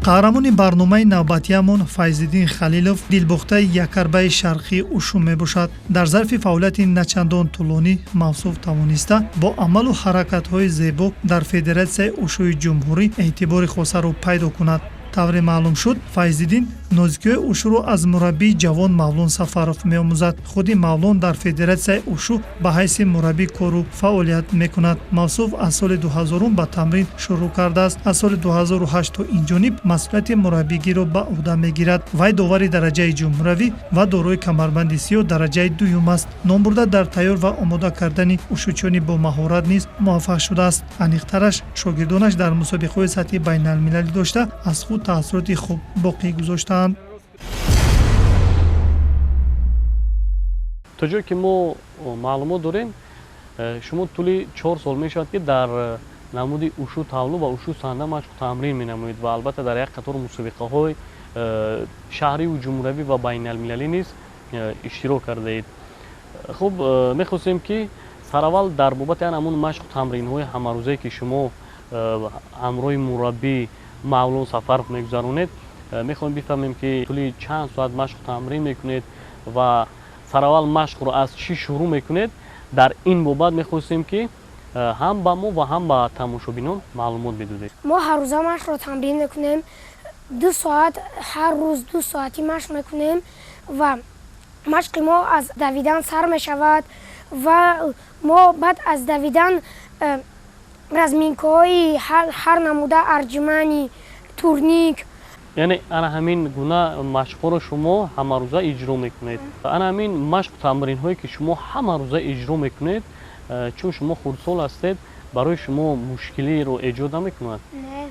Қаҳрамони барномаи навбатиамон Файзиддин Халилов дилбохтаи якарбаи шарқии ушу мебошад. Дар зарфи фаъолияти начандон тӯлонӣ мавсуф тавониста бо амалу ҳаракатҳои зебо дар Федератсияи ушуи ҷумҳурӣ эътибори хосаро пайдо кунад. Тавре маълум шуд, Файзиддин нозикиҳои ушуро аз мураббии ҷавон Мавлон Сафаров меомӯзад. Худи Мавлон дар Федератсияи ушу ба ҳайси мураббӣ кору фаъолият мекунад. Мавсуф аз соли 2000 ба тамрин шурӯъ кардааст. Аз соли 2008 то инҷониб масъулияти мураббигиро ба ӯҳда мегирад. Вай довари дараҷаи ҷумҳуравӣ ва дорои камарбанди сиёҳ дараҷаи дуюм аст. Номбурда дар тайёр ва омода кардани ушучони бомаҳорат низ муваффақ шудааст. Аниқтараш, шогирдонаш дар мусобиқаҳои сатҳи байналмилалӣ дошта аз худ таассуроти хуб боқӣ гузоштаанд. То ҷое ки мо маълумот дорем, шумо тӯли 4 сол мешавад, ки дар намуди ушу тавлу ва ушу санда машқу тамрин менамоед ва албатта дар як қатор мусобиқаҳои шаҳриву ҷумҳуравӣ ва байналмилалӣ низ иштирок кардаед. Хуб, мехостем, ки сараввал дар бобати ан ҳамун машқу тамринҳои ҳамарӯзае, ки шумо ҳамроҳи мураббӣ Мавлон Сафаров мегузаронед, мехоҳем бифаҳмем, ки тӯли чанд соат машқу тамрин мекунед ва сараввал машқро аз чӣ шурӯъ мекунед. Дар ин бобат мехостем, ки ҳам ба мо ва ҳам ба тамошобинон маълумот медодед. Мо ҳаррӯза машқро тамрин мекунем, 2 соат, ҳар рӯз 2 соатӣ машқ мекунем ва машқи мо аз давидан сар мешавад ва мо баъд аз давидан разминкаҳои ҳар намуда, отжимания, турник. Яъне ана ҳамин гуна машқҳоро шумо ҳамарӯза иҷро мекунед. Ана ҳамин машқу тамринҳое, ки шумо ҳамарӯза иҷро мекунед, чун шумо хурдсол ҳастед, барои шумо мушкилиро эҷод намекунад? Не,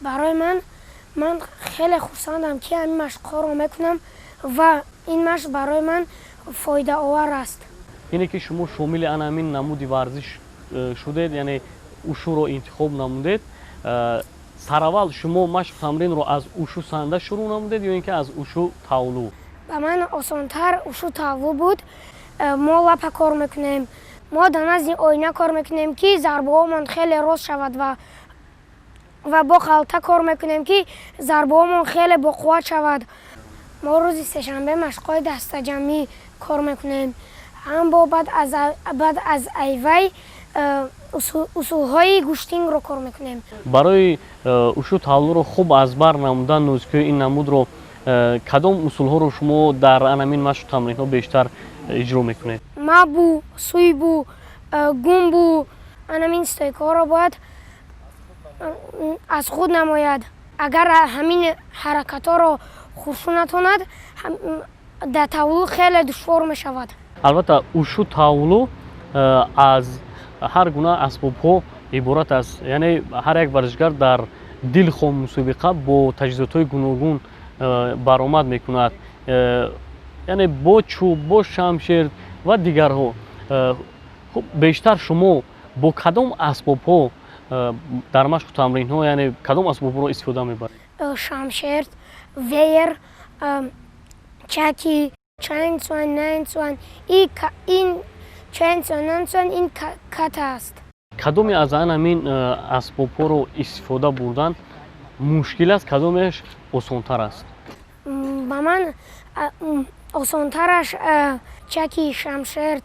барои ман хеле хурсандам, ки ҳамин машқҳоро мекунам ва ин машқ барои ман фоидаовар аст. Ине ки шумо шомили ана ҳамин намуди варзиш шудед, яъне ушуро интихоб намудед, сараввал шумо машқу тамринро аз ушу санда шурӯъ намудед ё ин ки аз ушу тавлу? Ба ман осонтар ушу тавлу буд. Мо лапа кор мекунем, мо дар назди оина кор мекунем, ки зарбаҳомон хеле рост шавад ва бо халта кор мекунем, ки зарбаҳомон хеле боқувват шавад. Мо рӯзи сешанбе машқҳои дастаҷамъӣ кор мекунем, ҳам бо баъд аз айвай усулҳои гӯштингро кор мекунем. Барои ушу тавлуро хуб аз бар намудан, нозикиҳои ин намудро, кадом усулҳоро шумо дар анамин машқу тамринҳо бештар иҷро мекунед? Мабу, суйбу, гумбу, анамин стойкаҳоро бояд аз худ намояд. Агар ҳамин ҳаракатҳоро хуршу натонад, дар тавлу хеле душвор мешавад. Албатта, ушу тавлу аз ҳар гуна асбобҳо иборат аст, яъне ҳар як варзишгар дар дилхоҳ мусобиқа бо таҷҳизотҳои гуногун баромад мекунад, яъне бо чӯб, бо шамшер ва дигарҳо. Хуб, бештар шумо бо кадом асбобҳо дар машқу тамринҳо, яъне кадом асбобҳоро истифода мебаред? Шамшер, веер, чаки, чайнцуан, нанцуан, ин чайнцуан, нанцуан, ин ката аст. Кадоме аз ан ҳамин асбобҳоро истифода бурдан мушкил аст, кадомеш осонтар аст? Ба ман осонтараш чаки, шамшер,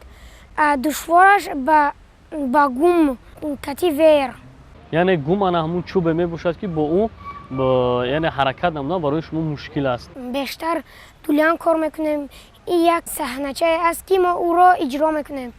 душвораш ба гум кати веер. Яъне гум ана ҳамун чӯбе мебошад, ки бо ӯ, яъне ҳаракат намудан барои шумо мушкил аст. Бештар дулян кор мекунем. Ин як саҳначае аст, ки мо ӯро иҷро мекунем.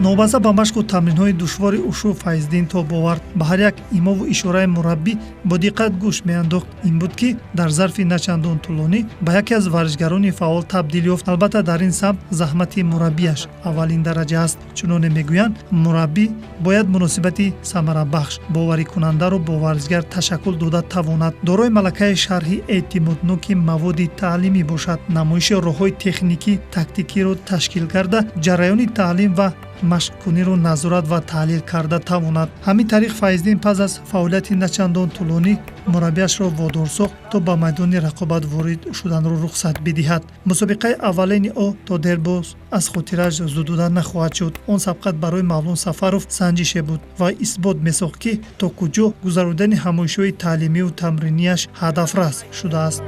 Новобаста ба машқу тамринҳои душвори ушу, Файздин тоб овард. Ба ҳар як имову ишораи мураббӣ бо диққат гӯш меандохт. Ин буд, ки дар зарфи начандон тӯлонӣ ба яке аз варзишгарони фаъол табдил ёфт. Албатта, дар ин самт заҳмати мураббиаш аввалин дараҷа аст. Чуноне мегӯянд, мураббӣ бояд муносибати самарабахш, боварикунандаро бо варзишгар ташаккул дода тавонад, дорои малакаи шарҳи эътимодноки маводи таълимӣ бошад, намоиши роҳҳои техникӣ, тактикиро ташкил карда, ҷараёни таълим ва машқкуниро назорат ва таҳлил карда тавонад. Ҳамин тариқ Файздин пас аз фаъолияти начандон тӯлонӣ мураббиашро водор сохт, то ба майдони рақобат ворид шуданро рухсат бидиҳад. Мусобиқаи аввалини ӯ то дербоз аз хотираш зудуда нахоҳад шуд. Он сабқат барои Мавлон Сафаров санҷише буд ва исбот месохт, ки то куҷо гузарондани ҳамоишҳои таълимию тамринияш ҳадафрас шудааст.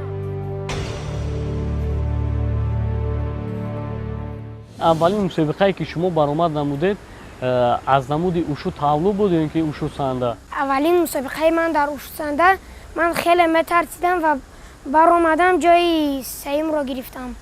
Аввалин мусобиқае ки шумо баромад намудед, аз намуди ушу тавлу буд ё ин ки ушу санда? Аввалин мусобиқаи ман дар ушу санда, ман хеле метарсидам ва баромадам, ҷои сеюмро гирифтам.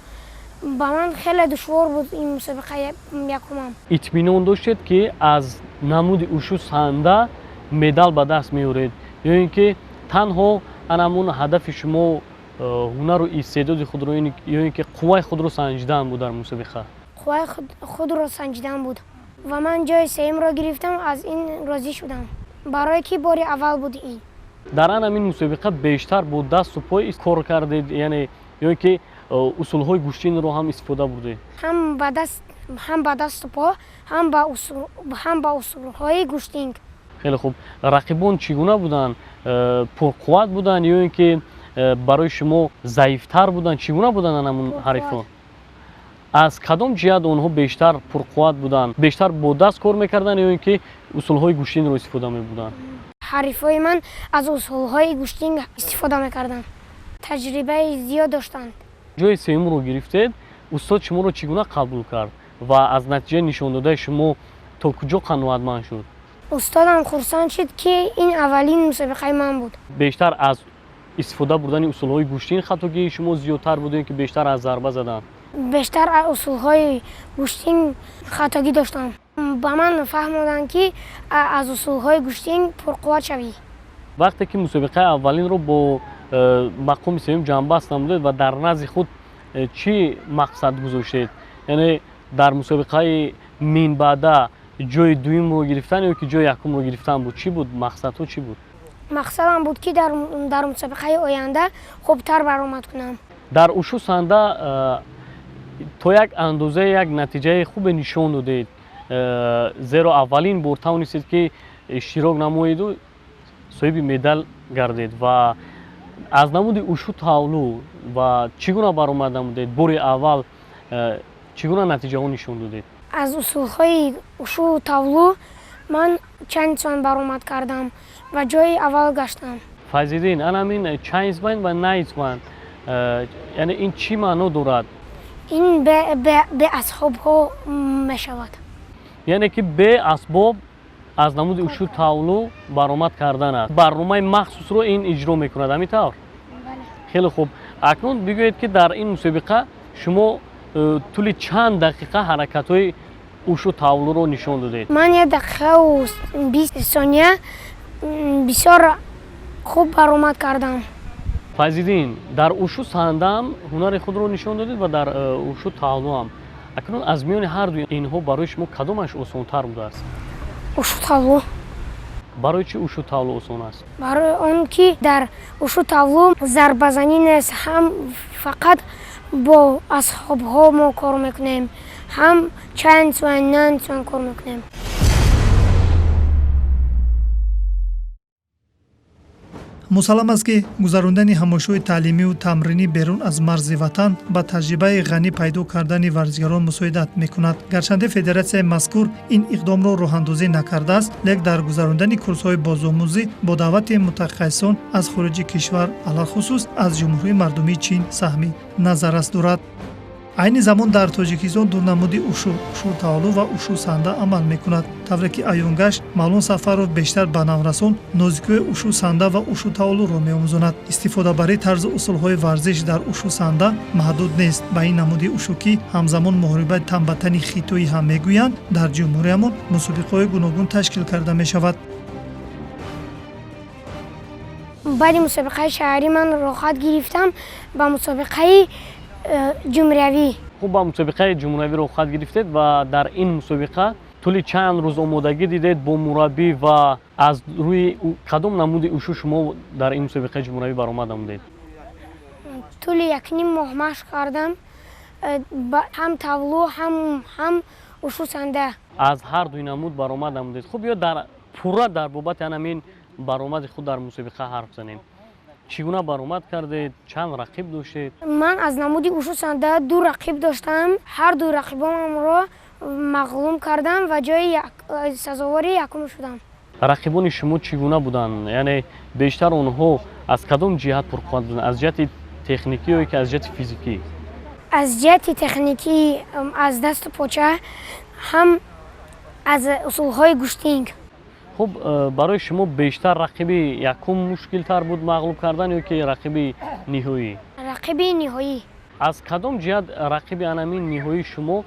Ба ман хеле душвор буд ин мусобиқаи якумам. Итминон доштед, ки аз намуди ушу санда медал ба даст меоред, ё ин ки танҳо анамун ҳадафи шумо ҳунару истеъдоди худро ё ин ки қувваи худро санҷидан буд дар мусобиқа? Қувваи худро санҷидан буд ва ман ҷои сеюмро гирифтам, аз ин розӣ шудам, барое ки бори аввал буд ин. Дар ан ҳамин мусобиқа бештар бо дасту пой кор кардед, яъне ё ин ки усулҳои гӯштинро ҳам истифода бурдед? Ҳам ба дасту по, ҳам ба усулҳои гӯштинг. Хеле хуб. Рақибон чӣ гуна буданд? Пурқувват буданд ё ин ки барои шумо заифтар буданд? Чӣ гуна буданд анамун ҳарифон? Аз кадом ҷиҳат онҳо бештар пурқувват буданд? Бештар бо даст кор мекарданд ё ин ки усулҳои гӯштинро истифода мебуданд? Ҳарифҳои ман аз усулҳои гӯштинг истифода мекарданд, таҷрибаи зиёд доштанд. Ҷои сеюмро гирифтед, устод шуморо чӣ гуна қабул кард ва аз натиҷаи нишондодаи шумо то куҷо қаноатманд шуд? Устодам хурсанд шуд, ки ин аввалин мусобиқаи ман буд. Бештар аз истифода бурдани усулҳои гӯштин хатогии шумо зиёдтар буд ё ин ки бештар аз зарба задан? Бештар аз усулҳои гӯштин хатогӣ доштам. Ба ман фаҳмоданд, ки аз усулҳои гӯштин пурқувват шавӣ. Вақте ки мусобиқаи аввалинро бо мақоми сеюм ҷамъбаст намудед ва дар назди худ чӣ мақсад гузоштед? Яъне дар мусобиқаи минбаъда ҷои дуюмро гирифтан ё ки ҷои якумро гирифтан буд? Чӣ буд мақсадҳо, чӣ буд? Мақсадам буд, ки дар мусобиқаи оянда хубтар баромад кунам. Дар ушу санда то як андоза як натиҷаи хубе нишон додед, зеро аввалин бор тавонистед, ки иштирок намоеду соҳиби медал гардед. Ва аз намуди ушу тавлу ва чӣ гуна баромад намудед? Бори аввал чӣ гуна натиҷаҳо нишон додед? Аз усулҳои ушу тавлу ман чанцван баромад кардам ва ҷои аввал гаштам. Файзиддин, анамин чайнсван ва найцван, яъне ин чӣ маъно дорад? Ин беасбобҳо мешавад. Яъне ки беасбоб аз намуди ушу тавлу баромад кардан аст. Барномаи махсусро ин иҷро мекунад, ҳамин тавр? Хеле хуб. Акнун бигӯед, ки дар ин мусобиқа шумо тӯли чанд дақиқа ҳаракатҳои ушу тавлуро нишон додед? Ман 1 дақиқау 20 сония бисёр хуб баромад кардам. Файзиддин, дар ушу сандаам ҳунари худро нишон додед ва дар ушу тавлуам. Акнун аз миёни ҳар дуи инҳо барои шумо кадомаш осонтар будааст? Ушу тавлу. Барои чӣ ушу тавлу осон аст? Барои он ки дар ушу тавлу зарбазанӣ нест, ҳам фақат бо асбобҳо мо кор мекунем, ҳам чанцван, нанцван кор мекунем. Мусаллам аст, ки гузарондани ҳамоишҳои таълимию тамринӣ берун аз марзи ватан ба таҷрибаи ғанӣ пайдо кардани варзигарон мусоидат мекунад. Гарчанде федератсияи мазкур ин иқдомро роҳандозӣ накардааст, лек дар гузарондани курсҳои бозомӯзӣ бо даъвати мутахассисон аз хориҷи кишвар, алалхусус аз Ҷумҳурии Мардумии Чин, саҳми назаррас дорад. Айни замон дар Тоҷикистон ду намуди ушу, ушу таолу ва ушу санда, амал мекунад. Тавре ки аён гашт, Мавлон Сафаров бештар ба наврасон нозикиҳои ушу санда ва ушу таолуро меомӯзонад. Истифодабарии тарзу усулҳои варзиш дар ушу санда маҳдуд нест. Ба ин намуди ушу, ки ҳамзамон муҳорибаи танбатани хитоӣ ҳам мегӯянд, дар ҷумҳуриямон мусобиқаҳои гуногун ташкил карда мешавад. Баъди мусобиқаи шаҳрӣ ман роҳат гирифтам ба мусобиқаи ҷумҳуриявӣ. Хуб, ба мусобиқаи ҷумҳуриявӣ роҳхат гирифтед ва дар ин мусобиқа тӯли чанд рӯз омодагӣ дидед бо мураббӣ ва аз рӯи кадом намуди ушу шумо дар ин мусобиқаи ҷумҳуриявӣ баромад намудед? Тӯли 1.5 моҳ машқ кардам, ҳам тавлу, ҳам ушу санда. Аз ҳар дуи намуд баромад намудед. Хуб, ё дар пурра дар бобати анамин баромади худ дар мусобиқа ҳарф занем. Чӣ гуна баромад кардед? Чанд рақиб доштед? Ман аз намуди ушу санда 2 рақиб доштам. Ҳар ду рақибонамро мағлум кардам ва ҷои сазовори якум шудам. Рақибони шумо чӣ гуна буданд? Яъне бештар онҳо аз кадом ҷиҳат пурқувват буданд? Аз ҷиҳати техникӣ ё ки аз ҷиҳати физикӣ? Аз ҷиҳати техникӣ, аз дасту поча, ҳам аз усулҳои гӯштинг. Хуб, барои шумо бештар рақиби якум мушкилтар буд мағлуб кардан ё ки рақиби ниҳоӣ? Рақиби ниҳоӣ. Аз кадом ҷиҳат рақиби анамин ниҳоии шумо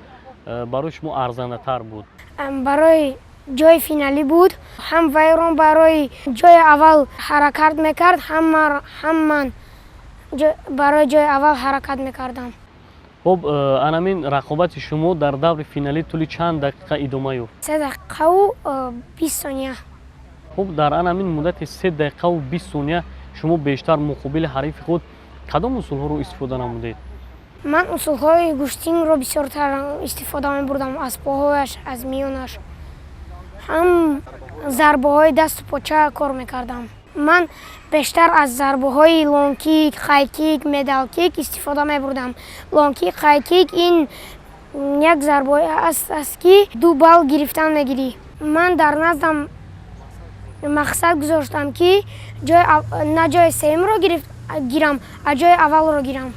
барои шумо арзандатар буд? Барои ҷои финалӣ буд. Ҳам вайрон барои ҷои аввал ҳаракат мекард, ҳам ман барои ҷои аввал ҳаракат мекардам. Хуб, анамин рақобати шумо дар даври финалӣ тӯли чанд дақиқа идома ёфт? 3 дақиқаву 20 сония. Хуб, дар анамин муддати 3 дақиқаву 20 сония шумо бештар муқобили ҳарифи худ кадом усулҳоро истифода намудед? Ман усулҳои гӯштингро бисёртар истифода мебурдам, аз поҳояш, аз миёнаш. Ҳам зарбаҳои дасту поча кор мекардам. Ман бештар аз зарбаҳои лонгкик, хайкик, медалкик истифода мебурдам. Лонгкик, хайкик ин як зарбаҳое аст, ки 2 балл гирифтан мегирӣ. Ман дар наздам мақсад гузоштам, ки на ҷои сеюмро гирам, а ҷои аввалро гирам.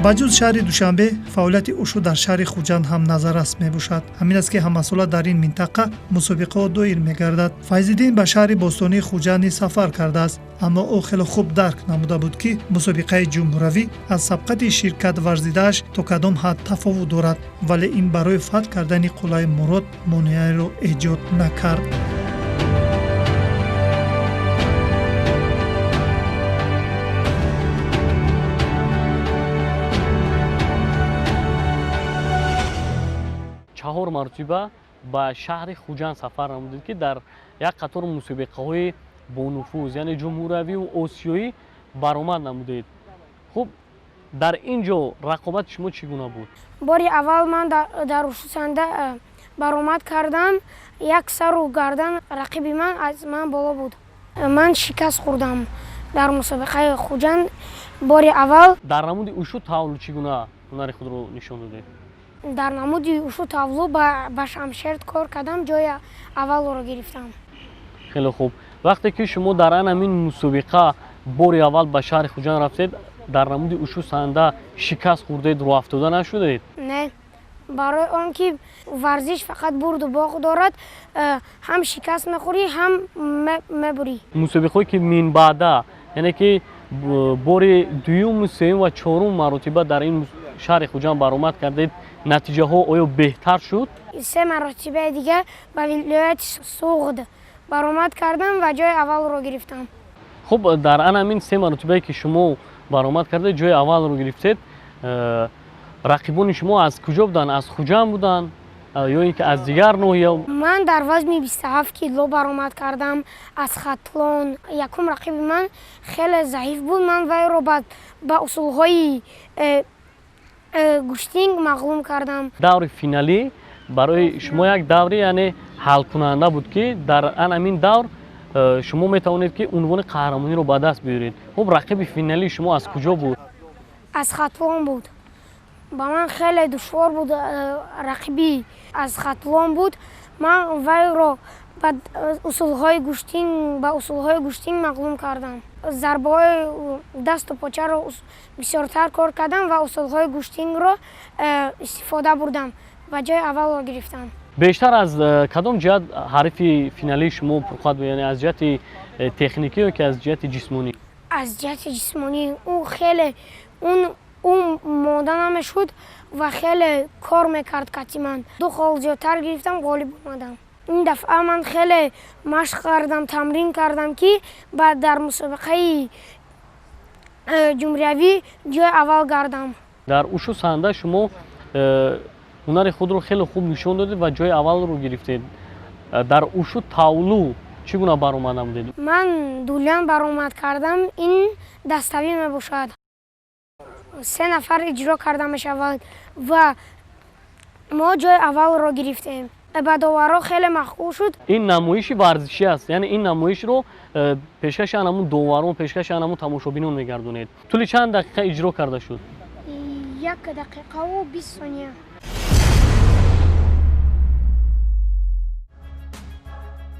Ба ҷуз шаҳри Душанбе, фаъолияти ушу дар шаҳри Хуҷанд ҳам назаррас мебошад. Ҳамин аст, ки ҳамасола дар ин минтақа мусобиқаҳо доир мегардад. Файзиддин ба шаҳри бостонии Хуҷанд низ сафар кардааст, аммо ӯ хеле хуб дарк намуда буд, ки мусобиқаи ҷумҳуравӣ аз сабқати ширкат варзидааш то кадом ҳад тафовут дорад, вале ин барои фатҳ кардани қуллаи мурод монеаеро эҷод накард. 4 маротиба ба шаҳри Хуҷанд сафар намудед, ки дар як қатор мусобиқаҳои бонуфуз, яъне ҷумҳуравию осиёӣ баромад намудед. Хуб, дар ин ҷо рақобати шумо чӣ гуна буд? Бори аввал ман дар ушусанда баромад кардам. Як сару гардан рақиби ман аз ман боло буд. Ман шикаст хӯрдам дар мусобиқаи Хуҷанд бори аввал. Дар намуди ушу тавлу чӣ гуна ҳунари худро нишон додед? Дар намуди ушу тавлу ба шамшерд кор кардам, ҷои аввалро гирифтам. Хеле хуб. Вақте ки шумо дар анамин мусобиқа бори аввал ба шаҳри Хуҷанд рафтед, дар намуди ушу санда шикаст хӯрдед, рӯафтода нашудед? Не, барои он ки варзиш фақат бурду боғ дорад, ҳам шикаст мехӯрӣ, ҳам мебурӣ. Мусобиқаҳое ки минбаъда, яъне ки бори дуюму сеюм ва чорум маротиба дар ин шаҳри Хуҷанд баромад кардед, натиҷаҳо оё беҳтар шуд? 3 маротибаи дигар ба вилояти Суғд баромад кардам ва ҷои аввалро гирифтам. Хуб, дар анамин 3 маротибае ки шумо баромад кардед, ҷои аввалро гирифтед, рақибони шумо аз куҷо буданд? Аз Хуҷанд буданд ё ин ки аз дигар ноҳия? Ман дар вазни 27 кило баромад кардам аз Хатлон. Якум рақиби ман хеле заиф буд. Ман вайро ба усулҳои гӯштинг мағлум кардам. Даври финалӣ барои шумо як даври, яъне ҳалкунанда буд, ки дар анамин давр шумо метавонед, ки унвони қаҳрамониро ба даст биёред. Хуб, рақиби финалии шумо аз куҷо буд? Аз Хатлон буд. Ба ман хеле душвор буд, рақиби аз Хатлон буд. Ман вайро ба усулҳои гӯштин мағлуб кардам. Зарбаҳои дасту почаро бисёртар кор кардам ва усулҳои гӯштингро истифода бурдам ва ҷои аввалро гирифтам. Бештар аз кадом ҷиҳат ҳарифи финалии шумо пурқувват буд? Яъне аз ҷиҳати техникӣ ё ки аз ҷиҳати ҷисмонӣ? Аз ҷиҳати ҷисмонӣ. Ӯ хеле ӯ монда намешуд ва хеле кор мекард кати ман. 2 хол зиёдтар гирифтам, ғолиб омадам. Ин дафъа ман хеле машқ кардам, тамрин кардам, ки баъд дар мусобиқаи ҷумҳуриявӣ ҷои аввал гардам. Дар ушу санда шумо ҳунари худро хеле хуб нишон додед ва ҷои аввалро гирифтед. Дар ушу тавлу чӣ гуна баромад намудед? Ман дулян баромад кардам. Ин даставӣ мебошад. 3 нафар иҷро карда мешавад ва мо ҷои аввалро гирифтем. Ба доварҳо хеле маъқул шуд. Ин намоиши варзишӣ аст, яъне ин намоишро пешкаши анамун доварон, пешкаши анамун тамошобинон мегардонед. Тӯли чанд дақиқа иҷро карда шуд? 1 дақиқаву 20 сония.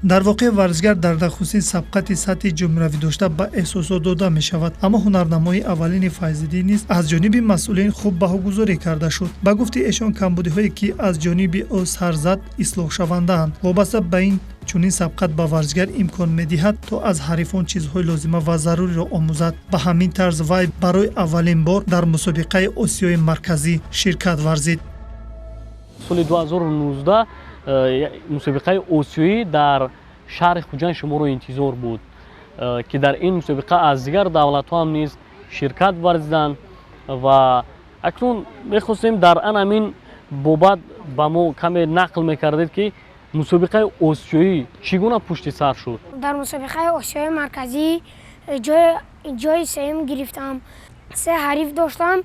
Дар воқеъ варзишгар дар нахустин сабқати сатҳи ҷумҳуриявӣ дошта ба эҳсосот дода мешавад, аммо ҳунарнамоии аввалини Файзиддин низ аз ҷониби масъулин хуб баҳогузорӣ карда шуд. Ба гуфти эшон, камбудиҳое ки аз ҷониби ӯ сар зад ислоҳшавандаанд. Вобаста ба ин чунин сабқат ба варзишгар имкон медиҳад, то аз ҳарифон чизҳои лозима ва заруриро омӯзад. Ба ҳамин тарз вай барои аввалин бор дар мусобиқаи Осиёи Марказӣ ширкат варзид. Соли 2019 мусобиқаи осиёӣ дар шаҳри Хуҷанд шуморо интизор буд, ки дар ин мусобиқа аз дигар давлатҳо ҳам низ ширкат варзиданд ва акнун мехостем дар ан ҳамин бобат ба мо каме нақл мекардед, ки мусобиқаи осиёӣ чӣ гуна пушти сар шуд? Дар мусобиқаи Осиёи Марказӣ ҷои сеюм гирифтам. 3 ҳариф доштам.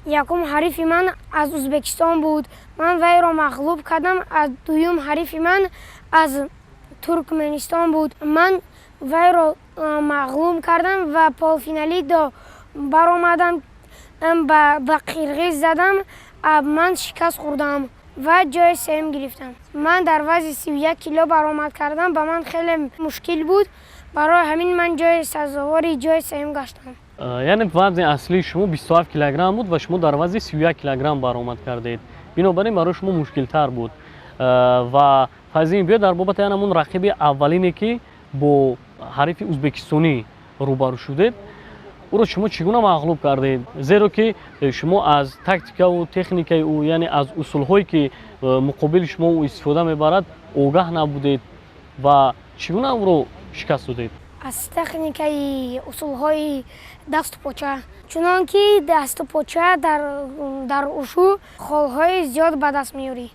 Якум ҳарифи ман аз Ӯзбекистон буд. Ман вайро мағлуб кардам. Аз дуюм ҳарифи ман аз Туркманистон буд. Ман вайро мағлуб кардам ва полфиналӣ баромадам, ба қирғиз задам, ман шикаст хӯрдам ва ҷои сеюм гирифтам. Ман дар вазни 31 кило баромад кардам. Ба ман хеле мушкил буд. Барои ҳамин ман ҷои сазовори ҷои сеюм гаштам. Яъне вазни аслии шумо 27 килограмм буд ва шумо дар вазни 31 килограмм баромад кардед. Бинобар ин барои шумо мушкилтар буд. Ва Файзиддин, биё дар бобати ҳамон рақиби аввалине, ки бо ҳарифи ӯзбекистонӣ рӯбарӯ шудед, ӯро шумо чӣ гуна мағлуб кардед? Зеро ки шумо аз тактикаву техникаи ӯ, яъне аз усулҳое ки муқобили шумо ӯ истифода мебарад, огаҳ набудед ва чӣ гуна ӯро шикаст додед? Аз техникаи усулҳои дасту поча, чунон ки дасту поча дар ушу холҳои зиёд ба даст меёрӣ.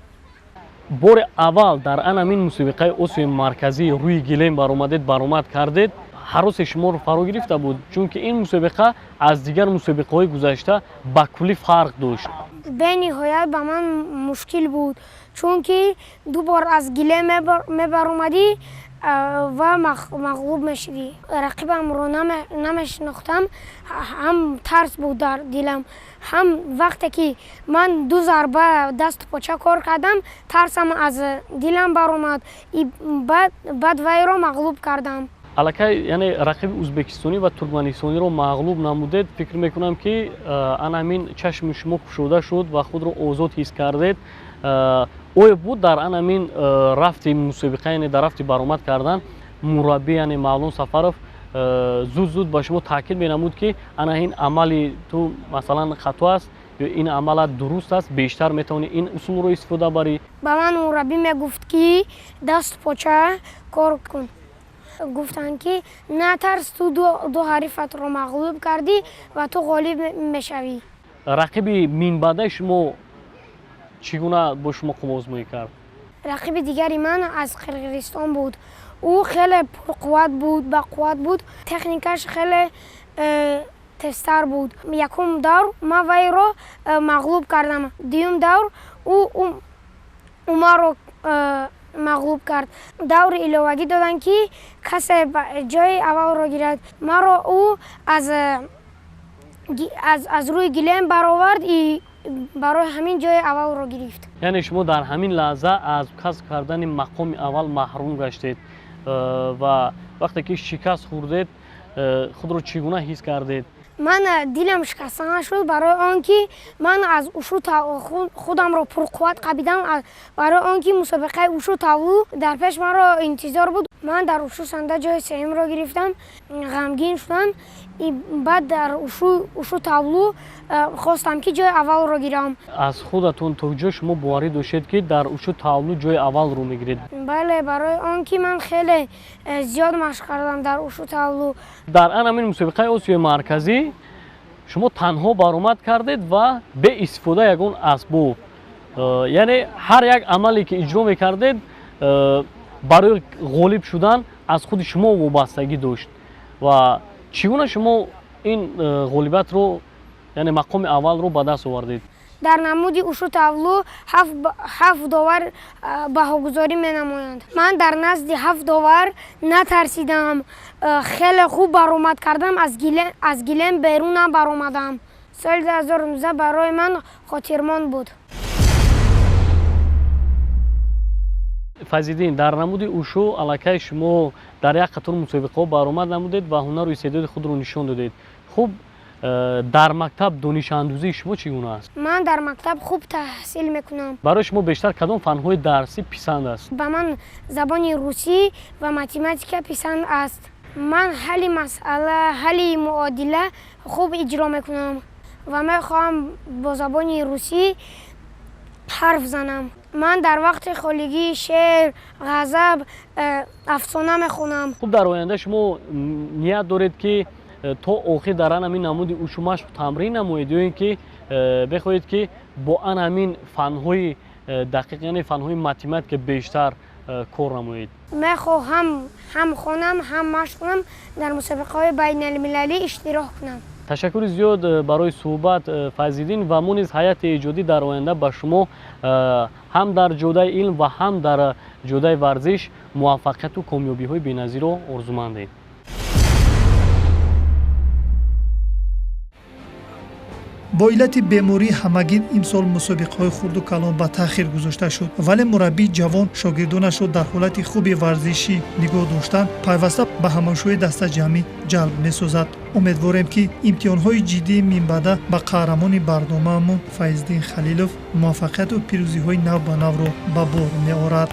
Бори аввал дар ан ҳамин мусобиқаи Осиёи Марказӣ рӯи гилем баромадед, баромад кардед, ҳаросе шуморо фаро гирифта буд, чунки ин мусобиқа аз дигар мусобиқаҳои гузашта ба куллӣ фарқ дошт. Бениҳоят ба ман мушкил буд, чунки 2 бор аз гилем мебаромадӣ ва мағлуб мешудӣ. Рақибамро намешинохтам, ҳам тарс буд дар дилам, ҳам вақте ки ман 2 зарба дасту поча кор кардам, тарсам аз дилам баромад. Баъд вайро мағлуб кардам. Аллакай, яъне рақиби ӯзбекистонӣ ва туркманистониро мағлуб намудед. Фикр мекунам, ки ан ҳамин чашми шумо кушода шуд ва худро озод ҳис кардед. Оё буд дар ан ҳамин рафти мусобиқа, яъне дар рафти баромад кардан, мураббӣ, яъне Мавлон Сафаров, зуд-зуд ба шумо таъкид менамуд, ки ана ин амали ту масалан хато аст ё ин амалат дуруст аст, бештар метавонӣ ин усулро истифода барӣ? Ба ман мураббӣ мегуфт, ки дасту поча кор кун. Гуфтанд, ки натарс, ту 2 ҳарифатро мағлуб кардӣ ва ту ғолиб мешавӣ. Рақиби минбаъдаи шумо чӣ гуна бо шумо қувваозмоӣ кард? Рақиби дигари ман аз Қирғизистон буд. Ӯ хеле пурқувват буд, бақувват буд, техникаш хеле тезтар буд. Якум давр ман вайро мағлуб кардам. Дуюм давр ӯ маро мағлуб кард. Даври иловагӣ доданд, ки касе ҷои аввалро гирад. Маро ӯ аз Аз рӯи гилем баровард, барои ҳамин ҷои аввалро гирифт. Яъне шумо дар ҳамин лаҳза аз касб кардани мақоми аввал маҳрум гаштед ва вақте ки шикаст хӯрдед, худро чӣ гуна ҳис кардед? Ман дилам шикаста нашуд, барои он ки ман аз ушу худамро пурқувват қабидам, барои он ки мусобиқаи ушу тавлу дар пеш маро интизор буд. Ман дар ушу санда ҷои сеюмро гирифтам, ғамгин шудам. Баъд дар ушу тавлу хостам ки ҷои аввалро гирам. Аз худатон то ҷо шумо боварӣ доштед, ки дар ушу тавлу ҷои аввалро мегиред? Бале, барои он ки ман хеле зиёд машқ кардам дар ушу тавлу. Дар ан ҳамин мусобиқаи Осиёи Марказӣ шумо танҳо баромад кардед ва бе истифода ягон асбоб, яъне ҳар як амале ки иҷро мекардед, барои ғолиб шудан аз худи шумо вобастагӣ дошт. Ва чӣ гуна шумо ин ғолибиятро, яъне мақоми аввалро ба даст овардед? Дар намуди ушу тавлу ҳафт довар баҳогузорӣ менамоянд. Ман дар назди ҳафт довар натарсидам, хеле хуб баромад кардам, аз гилем берунам баромадам. Соли 2019 барои ман хотирмон буд. Файзиддин, дар намуди ушу аллакай шумо дар як қатор мусобиқаҳо баромад намудед ва ҳунару истеъдоди худро нишон додед. Хуб, дар мактаб донишандӯзии шумо чӣ гуна аст? Ман дар мактаб хуб таҳсил мекунам. Барои шумо бештар кадом фанҳои дарсӣ писанд аст? Ба ман забони русӣ ва математика писанд аст. Ман ҳалли масъала, ҳалли муодила хуб иҷро мекунам ва мехоҳам бо забони русӣ ҳарф занам. Ман дар вақти холигӣ шеър, ғазаб, афсона мехонам. Хуб, дар оянда шумо ният доред, ки то охир дар ан ҳамин намуди ушу машқ тамрин намоед, ё ин ки бихоҳед, ки бо ан ҳамин фанҳои дақиқ, яъне фанҳои математика бештар кор намоед? Мехоҳам ҳам хонам, ҳам машқ кунам, дар мусобиқаҳои байналмилалӣ иштирок кунам. Ташаккури зиёд барои суҳбат, Файзиддин, ва мо низ ҳайати эҷодӣ дар оянда ба шумо ҳам дар ҷодаи илм ва ҳам дар ҷодаи варзиш муваффақияту комёбиҳои беназирро орзумандем. Бо иллати бемории ҳамагин имсол мусобиқаҳои хурду калон ба таъхир гузошта шуд, вале мураббии ҷавон шогирдонашро дар ҳолати хуби варзишӣ нигоҳ доштан пайваста ба ҳамошои дастаҷамъӣ ҷалб месозад. Умедворем, ки имтиҳонҳои ҷиддии минбаъда ба қаҳрамони барномаамон Файзиддин Халилов муваффақияту пирӯзиҳои нав ба навро ба бор меорад.